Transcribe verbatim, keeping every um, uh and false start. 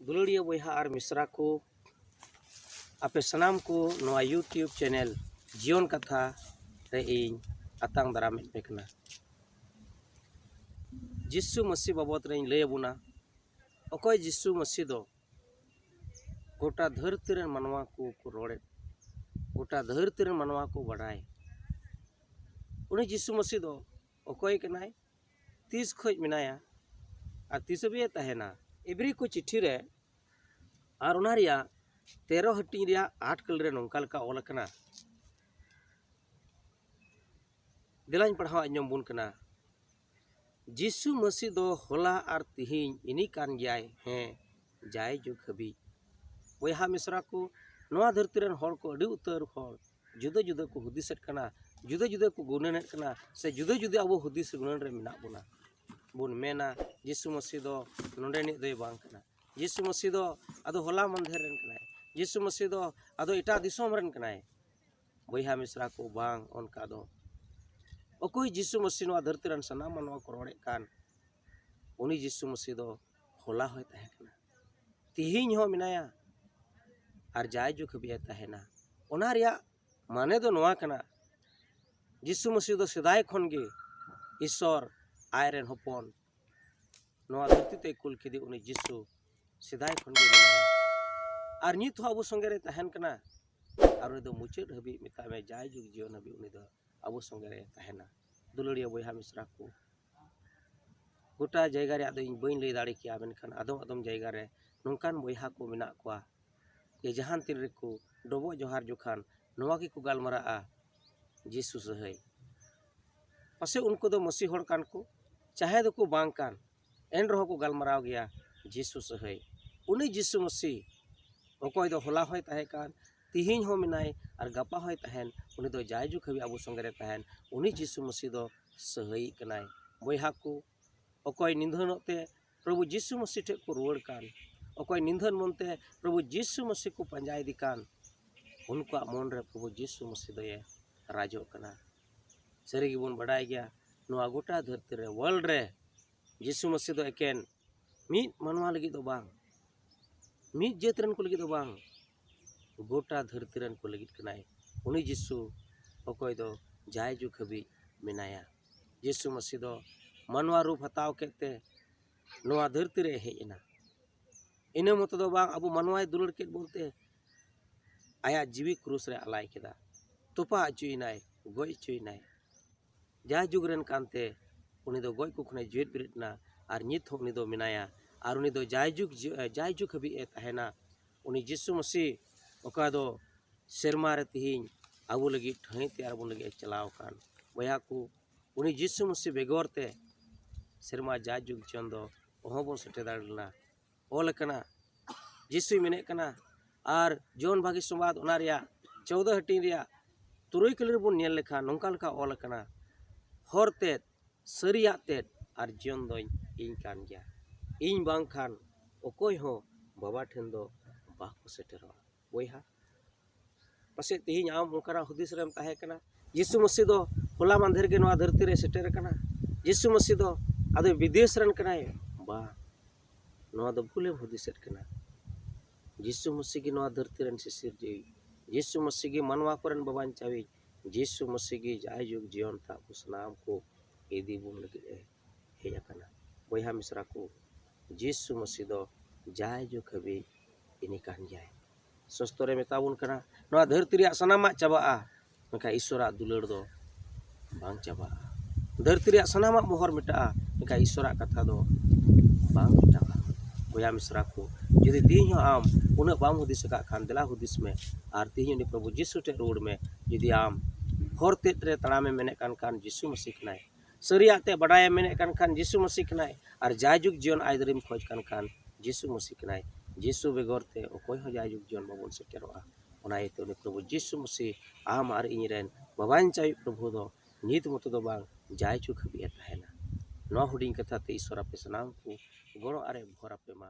ᱫᱩᱞᱟᱹᱲᱤᱭᱟᱹ ᱵᱚᱭᱦᱟ ᱟᱨ ᱢᱤᱥᱨᱟ ᱠᱚ, ᱟᱯᱮ ᱥᱟᱱᱟᱢ ᱠᱚ ᱱᱚᱣᱟ YouTube channel ᱡᱤᱭᱚᱱ ᱠᱟᱛᱷᱟ ᱨᱮ ᱤᱧ ᱟᱛᱟᱝ ᱫᱟᱨᱟᱢᱮᱫ ᱯᱮ ᱠᱟᱱᱟ᱾ ᱡᱤᱥᱩ ᱢᱟᱹᱥᱤ ᱵᱟᱵᱚᱫ ᱨᱮᱧ ᱞᱟᱹᱭ ᱟᱵᱚᱱᱟ᱾ ᱚᱠᱚᱭ ᱡᱤᱥᱩ ᱢᱟᱹᱥᱤ ᱫᱚ ᱜᱚᱴᱟ ᱫᱷᱟᱹᱨᱛᱤ ᱨᱮᱱ ᱢᱟᱱᱣᱟ ᱠᱚ ᱠᱚ ᱨᱚᱲᱮᱫ, ᱜᱚᱴᱟ ᱫᱷᱟᱹᱨᱛᱤ ᱨᱮᱱ ᱢᱟᱱᱣᱟ ᱠᱚ ᱵᱟᱰᱟᱭ᱾ ᱩᱱᱤ ᱡᱤᱥᱩ ᱢᱟᱹᱥᱤ ᱫᱚ ᱚᱠᱚᱭ ᱠᱟᱱᱟᱭ, ᱛᱤᱥ ᱠᱷᱚᱡ ᱢᱮᱱᱟᱭᱟ ᱟᱨ ᱛᱤᱥ ᱦᱟᱹᱵᱤᱡ ᱮ ᱛᱟᱦᱮᱱᱟ? ᱮᱵᱨᱤ ᱠᱚ ᱪᱤᱴᱷᱤ ᱨᱮ ᱟᱨ ᱚᱱᱟ ᱨᱮᱭᱟᱜ ᱛᱮᱨᱚ ᱦᱟᱹᱴᱤᱧ ᱨᱮᱭᱟᱜ ᱟᱴ ᱠᱟᱹᱞ ᱨᱮ ᱱᱚᱝᱠᱟ ᱞᱮᱠᱟ ᱚᱞ ᱟᱠᱟᱱᱟ᱾ ᱫᱮᱞᱟᱧ ᱯᱟᱲᱦᱟᱣ ᱟᱸᱡᱚᱢ ᱵᱚᱱ ᱠᱟᱱᱟ᱾ ᱡᱤᱥᱩ ᱢᱟᱹᱥᱤ ᱫᱚ ᱦᱚᱞᱟ ᱟᱨ ᱛᱤᱦᱤᱧ ᱤᱱᱤ ᱠᱟᱱ ᱜᱮᱭᱟᱭ, ᱦᱮᱸ, ᱡᱟᱭ ᱡᱩᱜᱽ ᱦᱟᱹᱵᱤᱡ᱾ ᱵᱚᱭᱦᱟ ᱢᱤᱥᱨᱟ ᱠᱚ, ᱱᱚᱣᱟ ᱫᱷᱟᱹᱨᱛᱤ ᱨᱮᱱ ᱦᱚᱲ ᱠᱚ ᱟᱹᱰᱤ ᱩᱛᱟᱹᱨ ᱦᱚᱲ ᱡᱩᱫᱟᱹ ᱡᱩᱫᱟᱹ ᱠᱚ ᱦᱩᱫᱤᱥᱮᱫ ᱠᱟᱱᱟ, ᱡᱩᱫᱟᱹ ᱡᱩᱫᱟᱹ ᱠᱚ ᱜᱩᱱᱟᱹᱱᱮᱫ ᱠᱟᱱᱟ, ᱥᱮ ᱡᱩᱫᱟᱹ ᱡᱩᱫᱟᱹ ᱟᱵᱚ ᱦᱩᱫᱤᱥ ᱜᱩᱱᱟᱹᱱ ᱨᱮ ᱢᱮᱱᱟᱜ ᱵᱚᱱᱟ᱾ ᱵᱚᱱ ᱢᱮᱱᱟ, ᱡᱤᱥᱩ ᱢᱟᱹᱥᱤ ᱫᱚ ᱱᱚᱰᱮᱱᱤᱡ ᱫᱚᱭ ᱵᱟᱝ ᱠᱟᱱᱟ, ᱡᱤᱥᱩ ᱢᱟᱹᱥᱤ ᱫᱚ ᱟᱫᱚ ᱦᱚᱞᱟ ᱢᱟᱫᱷᱮᱨ ᱨᱮᱱ ᱠᱟᱱᱟᱭ, ᱡᱤᱥᱩ ᱢᱟᱹᱥᱤ ᱫᱚ ᱟᱫᱚ ᱮᱴᱟᱜ ᱫᱤᱥᱚᱢ ᱨᱮᱱ ᱠᱟᱱᱟᱭ᱾ ᱵᱚᱭᱦᱟ ᱢᱤᱥᱨᱟ ᱠᱚ, ᱵᱟᱝ ᱚᱱᱠᱟ ᱫᱚ᱾ ᱚᱠᱚᱭ ᱡᱤᱥᱩ ᱢᱟᱹᱥᱤ ᱱᱚᱣᱟ ᱫᱷᱟᱹᱨᱛᱤ ᱨᱮᱱ ᱥᱟᱱᱟᱢ ᱢᱟᱱᱣᱟ ᱠᱚ ᱨᱚᱲᱮᱫ ᱠᱟᱱ, ᱩᱱᱤ ᱡᱤᱥᱩ ᱢᱟᱹᱥᱤ ᱫᱚ ᱦᱚᱞᱟ ᱦᱚᱸᱭ ᱛᱟᱦᱮᱸ ᱠᱟᱱᱟ, ᱛᱤᱦᱤᱧ ᱦᱚᱸ ᱢᱮᱱᱟᱭᱟ, ᱟᱨ ᱡᱟᱭ ᱡᱩᱜᱽ ᱦᱟᱹᱵᱤᱡ ᱮ ᱛᱟᱦᱮᱱᱟ᱾ ᱚᱱᱟ ᱨᱮᱭᱟᱜ ᱢᱟᱱᱮ ᱫᱚ ᱱᱚᱣᱟ ᱠᱟᱱᱟ, ᱡᱤᱥᱩ ᱢᱟᱹᱥᱤ ᱫᱚ ᱥᱮᱫᱟᱭ ᱠᱷᱚᱱ ᱜᱮ ᱤᱥᱚᱨ ᱟᱡ ᱨᱮᱱ ᱦᱚᱯᱚᱱ ᱱᱚᱣᱟ ᱫᱷᱟᱹᱨᱛᱤ ᱛᱮᱭ ᱠᱩᱞ ᱠᱮᱫᱮ ᱩᱱᱤ ᱡᱤᱥᱩ ᱥᱮᱫᱟᱭ ᱠᱷᱚᱱ ᱜᱮ ᱢᱮᱱᱟᱭᱟ᱾ ᱟᱨ ᱱᱤᱛ ᱦᱚᱸ ᱟᱵᱚ ᱥᱚᱸᱜᱮ ᱨᱮ ᱛᱟᱦᱮᱱ ᱠᱟᱱᱟ᱾ ᱟᱨ ᱩᱱᱤ ᱫᱚ ᱢᱩᱪᱟᱹᱫ ᱦᱟᱹᱵᱤᱡ, ᱢᱮᱛᱟᱜ ᱢᱮ, ᱡᱟᱭ ᱡᱩᱜᱽ ᱡᱤᱭᱚᱱ ᱦᱟᱹᱵᱤᱡ ᱩᱱᱤ ᱫᱚ ᱟᱵᱚ ᱥᱚᱸᱜᱮ ᱨᱮ ᱛᱟᱦᱮᱱᱟ᱾ ᱫᱩᱞᱟᱹᱲᱤᱭᱟᱹ ᱵᱚᱭᱦᱟ ᱢᱤᱥᱨᱟ ᱠᱚ, ᱜᱚᱴᱟ ᱡᱟᱭᱜᱟ ᱨᱮᱭᱟᱜ ᱫᱚ ᱤᱧ ᱵᱟᱹᱧ ᱞᱟᱹᱭ ᱫᱟᱲᱮ ᱠᱮᱭᱟ, ᱢᱮᱱᱠᱷᱟᱱ ᱟᱫᱚᱢ ᱟᱫᱚᱢ ᱡᱟᱭᱜᱟ ᱨᱮ ᱱᱚᱝᱠᱟᱱ ᱵᱚᱭᱦᱟ ᱠᱚ ᱢᱮᱱᱟᱜ ᱠᱚᱣᱟ ᱡᱮ ᱡᱟᱦᱟᱱ ᱛᱤᱱ ᱨᱮᱠᱚ ᱰᱚᱵᱚᱜ ᱡᱚᱦᱟᱨ ᱡᱚᱠᱷᱟᱱ ᱱᱚᱣᱟ ᱜᱮᱠᱚ ᱜᱟᱞᱢᱟᱨᱟᱜᱼᱟ, "ᱡᱤᱥᱩ ᱥᱟᱹᱦᱟᱹᱭ᱾" ᱯᱟᱥᱮᱡ ᱩᱱᱠᱩ ᱫᱚ ᱢᱟᱹᱥᱤ ᱦᱚᱲ ᱠᱟᱱ ᱠᱚ, ᱪᱟᱦᱮ ᱫᱚᱠᱚ ᱵᱟᱝ ᱠᱟᱱ, ᱮᱱ ᱨᱮᱦᱚᱸ ᱠᱚ ᱜᱟᱞᱢᱟᱨᱟᱣ ᱜᱮᱭᱟ, "ᱡᱤᱥᱩ ᱥᱟᱹᱦᱟᱹᱭ᱾" ᱩᱱᱤ ᱡᱤᱥᱩ ᱢᱟᱹᱥᱤ, ᱚᱠᱚᱭ ᱫᱚ ᱦᱚᱞᱟ ᱦᱚᱸᱭ ᱛᱟᱦᱮᱸ ᱠᱟᱱ, ᱛᱤᱦᱤᱧ ᱦᱚᱸ ᱢᱮᱱᱟᱭ ᱟᱨ ᱜᱟᱯᱟ ᱦᱚᱸᱭ ᱛᱟᱦᱮᱱ, ᱩᱱᱤ ᱫᱚ ᱡᱟᱭᱡᱩᱜᱽ ᱦᱟᱹᱵᱤᱡ ᱟᱵᱚ ᱥᱚᱸᱜᱮ ᱨᱮ ᱛᱟᱦᱮᱱ, ᱩᱱᱤ ᱡᱤᱥᱩ ᱢᱟᱹᱥᱤ ᱫᱚ ᱥᱟᱹᱦᱟᱹᱭᱤᱡ ᱠᱟᱱᱟᱭ᱾ ᱵᱚᱭᱦᱟ ᱠᱚ, ᱚᱠᱚᱭ ᱱᱤᱫᱷᱟᱹᱱᱚᱜ ᱛᱮ ᱯᱨᱚᱵᱷᱩ ᱡᱤᱥᱩ ᱢᱟᱹᱥᱤ ᱴᱷᱮᱱ ᱠᱚ ᱨᱩᱣᱟᱹᱲ ᱠᱟᱱ, ᱚᱠᱚᱭ ᱱᱤᱫᱷᱟᱹᱱ ᱢᱚᱱᱛᱮ ᱯᱨᱚᱵᱷᱩ ᱡᱤᱥᱩ ᱢᱟᱹᱥᱤ ᱠᱚ ᱯᱟᱸᱡᱟᱭᱮᱫᱮ ᱠᱟᱱ, ᱩᱱᱠᱩᱣᱟᱜ ᱢᱚᱱ ᱨᱮ ᱯᱨᱚᱵᱷᱩ ᱡᱤᱥᱩ ᱢᱟᱹᱥᱤ ᱫᱚᱭᱮ ᱨᱟᱡᱚᱜ ᱠᱟᱱᱟ᱾ ᱥᱟᱹᱨᱤ ᱜᱮᱵᱚᱱ ᱵᱟᱰᱟᱭ ᱜᱮᱭᱟ, ᱱᱚᱣᱟ ᱜᱚᱴᱟ ᱫᱷᱟᱹᱨᱛᱤ ᱨᱮ, ᱣᱟᱨᱞᱰ ᱨᱮ, ᱡᱤᱥᱩ ᱢᱟᱹᱥᱤ ᱫᱚ ᱮᱠᱮᱱ ᱢᱤᱫ ᱢᱟᱱᱣᱟ ᱞᱟᱹᱜᱤᱫ ᱫᱚ ᱵᱟᱝ, ᱢᱤᱫ ᱡᱟᱹᱛ ᱨᱮᱱ ᱠᱚ ᱞᱟᱹᱜᱤᱫ ᱫᱚ ᱵᱟᱝ, ᱜᱚᱴᱟ ᱫᱷᱟᱹᱨᱛᱤ ᱨᱮᱱ ᱠᱚ ᱞᱟᱹᱜᱤᱫ ᱠᱟᱱᱟᱭ᱾ ᱩᱱᱤ ᱡᱤᱥᱩ ᱚᱠᱚᱭ ᱫᱚ ᱡᱟᱭᱡᱩᱜᱽ ᱦᱟᱹᱵᱤᱡ ᱢᱮᱱᱟᱭᱟ᱾ ᱡᱤᱥᱩ ᱢᱟᱹᱥᱤ ᱫᱚ ᱢᱟᱱᱣᱟ ᱨᱩᱯ ᱦᱟᱛᱟᱣ ᱠᱮᱫ ᱛᱮ ᱱᱚᱣᱟ ᱫᱷᱟᱹᱨᱛᱤ ᱨᱮ ᱦᱮᱡ ᱮᱱᱟ᱾ ᱤᱱᱟᱹ ᱢᱚᱛᱚ ᱫᱚ ᱵᱟᱝ, ᱟᱵᱚ ᱢᱟᱱᱣᱟᱭ ᱫᱩᱞᱟᱹᱲ ᱠᱮᱫ ᱵᱚᱱᱛᱮ ᱟᱭᱟᱜ ᱡᱤᱣᱤ ᱠᱨᱩᱥ ᱨᱮ ᱟᱞᱟᱭ ᱠᱮᱫᱟ, ᱛᱚᱯᱟ ᱦᱚᱪᱚᱭᱮᱱᱟᱭ, ᱜᱚᱡ ᱦᱚᱪᱚᱭᱮᱱᱟᱭ᱾ ᱡᱟᱭᱡᱩᱜᱽ ᱨᱮᱱ ᱠᱟᱱᱛᱮ ᱩᱱᱤ ᱫᱚ ᱜᱚᱡ ᱠᱚ ᱠᱷᱚᱱᱮ ᱡᱤᱣᱮᱫ ᱵᱮᱨᱮᱫ ᱮᱱᱟ, ᱟᱨ ᱱᱤᱛ ᱦᱚᱸ ᱩᱱᱤ ᱫᱚ ᱢᱮᱱᱟᱭᱟ, ᱟᱨ ᱩᱱᱤ ᱫᱚ ᱡᱟᱭᱡᱩᱜᱽ ᱡᱤ-, ᱡᱟᱭᱡᱩᱜᱽ ᱦᱟᱹᱵᱤᱡ ᱮ ᱛᱟᱦᱮᱱᱟ᱾ ᱩᱱᱤ ᱡᱤᱥᱩ ᱢᱟᱹᱥᱤ ᱚᱠᱟ ᱫᱚ ᱥᱮᱨᱢᱟ ᱨᱮ ᱛᱤᱦᱤᱧ ᱟᱵᱚ ᱞᱟᱹᱜᱤᱫ ᱴᱷᱟᱹᱭ ᱛᱮᱭᱟᱨ ᱟᱵᱚᱱ ᱞᱟᱹᱜᱤᱫ ᱮ ᱪᱟᱞᱟᱣ ᱟᱠᱟᱱ, ᱵᱚᱭᱦᱟ ᱠᱚ, ᱩᱱᱤ ᱡᱤᱥᱩ ᱢᱟᱹᱥᱤ ᱵᱮᱜᱚᱨ ᱛᱮ ᱥᱮᱨᱢᱟ ᱡᱟᱭᱡᱩᱜᱽ ᱡᱤᱭᱚᱱ ᱫᱚ ᱚᱦᱚ ᱵᱚᱱ ᱥᱮᱴᱮᱨ ᱫᱟᱲᱮ ᱞᱮᱱᱟ᱾ ᱚᱞ ᱟᱠᱟᱱᱟ, ᱡᱤᱥᱩᱭ ᱢᱮᱱᱮᱫ ᱠᱟᱱᱟ, ᱟᱨ ᱡᱚᱦᱚᱱ ᱵᱷᱟᱹᱜᱤ ᱥᱚᱢᱵᱟᱫ ᱚᱱᱟ ᱨᱮᱭᱟᱜ ᱪᱳᱫᱚ ᱦᱟᱹᱴᱤᱧ ᱨᱮᱭᱟᱜ ᱛᱩᱨᱩᱭ ᱠᱟᱹᱞᱤ ᱨᱮᱵᱚᱱ ᱧᱮᱞ ᱞᱮᱠᱷᱟᱱ ᱱᱚᱝᱠᱟ ᱞᱮᱠᱟ ᱚᱞ ᱟᱠᱟᱱᱟ, "ᱦᱚᱨ ᱛᱮᱫ, ᱥᱟᱹᱨᱤᱭᱟᱜ ᱛᱮᱫ ᱟᱨ ᱡᱤᱭᱚᱱ ᱫᱚᱧ ᱤᱧ ᱠᱟᱱ ᱜᱮᱭᱟ᱾ ᱤᱧ ᱵᱟᱝᱠᱷᱟᱱ ᱚᱠᱚᱭ ᱦᱚᱸ ᱵᱟᱵᱟ ᱴᱷᱮᱱ ᱫᱚ ᱵᱟᱠᱚ ᱥᱮᱴᱮᱨᱚᱜᱼᱟ᱾" ᱵᱚᱭᱦᱟ, ᱯᱟᱥᱮᱡ ᱛᱮᱦᱮᱧ ᱟᱢ ᱚᱱᱠᱟᱱᱟᱜ ᱦᱩᱫᱤᱥ ᱨᱮᱢ ᱛᱟᱦᱮᱸ ᱠᱟᱱᱟ, ᱡᱤᱥᱩ ᱢᱟᱹᱥᱤ ᱫᱚ ᱦᱚᱞᱟ ᱢᱟᱫᱷᱮᱨ ᱜᱮ ᱱᱚᱣᱟ ᱫᱷᱟᱹᱨᱛᱤ ᱨᱮ ᱥᱮᱴᱮᱨ ᱟᱠᱟᱱᱟ, ᱡᱤᱥᱩ ᱢᱟᱹᱥᱤ ᱫᱚ ᱟᱫᱚ ᱵᱤᱫᱮᱥ ᱨᱮᱱ ᱠᱟᱱᱟᱭ᱾ ᱵᱟᱝ, ᱱᱚᱣᱟ ᱫᱚ ᱵᱷᱩᱞᱮᱢ ᱦᱩᱫᱤᱥᱮᱫ ᱠᱟᱱᱟ᱾ ᱡᱤᱥᱩ ᱢᱟᱹᱥᱤ ᱜᱮ ᱱᱚᱣᱟ ᱫᱷᱟᱹᱨᱛᱤ ᱨᱮᱱ ᱥᱤᱥᱤᱨᱡᱟᱹᱣᱤᱡ, ᱡᱤᱥᱩ ᱢᱟᱹᱥᱤ ᱜᱮ ᱢᱟᱱᱣᱟ ᱠᱚᱨᱮᱱ ᱵᱟᱵᱟᱧᱪᱟᱣᱤᱡ, ᱡᱤᱥᱩ ᱢᱟᱹᱥᱤ ᱜᱮ ᱡᱟᱭᱡᱩᱜᱽ ᱡᱤᱭᱚᱱ ᱛᱟᱵ ᱠᱚ ᱥᱟᱱᱟᱢ ᱠᱚ ᱤᱫᱤ ᱵᱚᱱ ᱞᱟᱹᱜᱤᱫ ᱮ ᱦᱮᱡ ᱟᱠᱟᱱᱟ᱾ ᱵᱚᱭᱦᱟ ᱢᱤᱥᱨᱟ ᱠᱚ, ᱡᱤᱥᱩ ᱢᱟᱹᱥᱤ ᱫᱚ ᱡᱟᱭᱡᱩᱜᱽ ᱦᱟᱹᱵᱤᱡ ᱤᱱᱤ ᱠᱟᱱ ᱜᱮᱭᱟᱭ᱾ ᱥᱚᱥᱛᱚ ᱨᱮ ᱢᱮᱛᱟ ᱵᱚᱱ ᱠᱟᱱᱟ, ᱱᱚᱣᱟ ᱫᱷᱟᱹᱨᱛᱤ ᱨᱮᱭᱟᱜ ᱥᱟᱱᱟᱢᱟᱜ ᱪᱟᱵᱟᱜᱼᱟ, ᱢᱮᱱᱠᱷᱟᱱ ᱤᱥᱚᱨᱟᱜ ᱫᱩᱞᱟᱹᱲ ᱫᱚ ᱵᱟᱝ ᱪᱟᱵᱟᱜᱼᱟ᱾ ᱫᱷᱟᱹᱨᱛᱤ ᱨᱮᱭᱟᱜ ᱥᱟᱱᱟᱢᱟᱜ ᱢᱚᱦᱚᱨ ᱢᱮᱴᱟᱜᱼᱟ, ᱢᱮᱱᱠᱷᱟᱱ ᱤᱥᱚᱨᱟᱜ ᱠᱟᱛᱷᱟ ᱫᱚ ᱵᱟᱝ ᱢᱮᱴᱟᱜᱼᱟ᱾ ᱵᱚᱭᱦᱟ ᱢᱤᱥᱨᱟ ᱠᱚ, ᱡᱩᱫᱤ ᱛᱮᱦᱮᱧ ᱦᱚᱸ ᱟᱢ ᱩᱱᱟᱹᱜ ᱵᱟᱢ ᱦᱩᱫᱤᱥ ᱟᱠᱟᱫ ᱠᱷᱟᱱ, ᱫᱮᱞᱟ ᱦᱩᱫᱤᱥ ᱢᱮ ᱟᱨ ᱛᱮᱦᱮᱧ ᱩᱱᱤ ᱯᱨᱚᱵᱷᱩ ᱡᱤᱥᱩ ᱴᱷᱮᱱ ᱨᱩᱣᱟᱹᱲ ᱢᱮ᱾ ᱡᱩᱫᱤ ᱟᱢ ᱦᱚᱨ ᱛᱮᱫ ᱨᱮ ᱛᱟᱲᱟᱢᱮᱢ ᱢᱮᱱᱮᱫ ᱠᱟᱱ ᱠᱷᱟᱱ, ᱡᱤᱥᱩ ᱢᱟᱹᱥᱤ ᱠᱟᱱᱟᱭ᱾ ᱥᱟᱹᱨᱤᱭᱟᱜ ᱛᱮ ᱵᱟᱰᱟᱭᱮᱢ ᱢᱮᱱᱮᱫ ᱠᱟᱱ ᱠᱷᱟᱱ, ᱡᱤᱥᱩ ᱢᱟᱹᱥᱤ ᱠᱟᱱᱟᱭ᱾ ᱟᱨ ᱡᱟᱭᱡᱩᱜᱽ ᱡᱤᱭᱚᱱ ᱟᱹᱭᱫᱟᱹᱨᱤᱢ ᱠᱷᱚᱡᱽ ᱠᱟᱱ ᱠᱷᱟᱱ, ᱡᱤᱥᱩ ᱢᱟᱹᱥᱤ ᱠᱟᱱᱟᱭ᱾ ᱡᱤᱥᱩ ᱵᱮᱜᱚᱨ ᱛᱮ ᱚᱠᱚᱭ ᱦᱚᱸ ᱡᱟᱭᱡᱩᱜᱽ ᱡᱤᱭᱚᱱ ᱵᱟᱵᱚᱱ ᱥᱮᱴᱮᱨᱚᱜᱼᱟ᱾ ᱚᱱᱟ ᱤᱭᱟᱹᱛᱮ ᱩᱱᱤ ᱯᱨᱚᱵᱷᱩ ᱡᱤᱥᱩ ᱢᱟᱹᱥᱤ ᱟᱢ ᱟᱨ ᱤᱧ ᱨᱮᱱ ᱵᱟᱵᱟᱧᱪᱟᱣᱤᱡ ᱯᱨᱚᱵᱷᱩ ᱫᱚ ᱱᱤᱛ ᱢᱚᱛᱚ ᱫᱚ ᱵᱟᱝ, ᱡᱟᱭᱡᱩᱜᱽ ᱦᱟᱹᱵᱤᱡ ᱮ ᱛᱟᱦᱮᱱᱟ᱾ ᱱᱚᱣᱟ ᱦᱩᱰᱤᱧ ᱠᱟᱛᱷᱟ ᱛᱮ ᱤᱥᱚᱨ ᱟᱯᱮ ᱥᱟᱱᱟᱢ ᱠᱚ ᱜᱚᱲᱚ ᱟᱨᱮ ᱵᱷᱚᱨ ᱟᱯᱮ ᱢᱟ᱾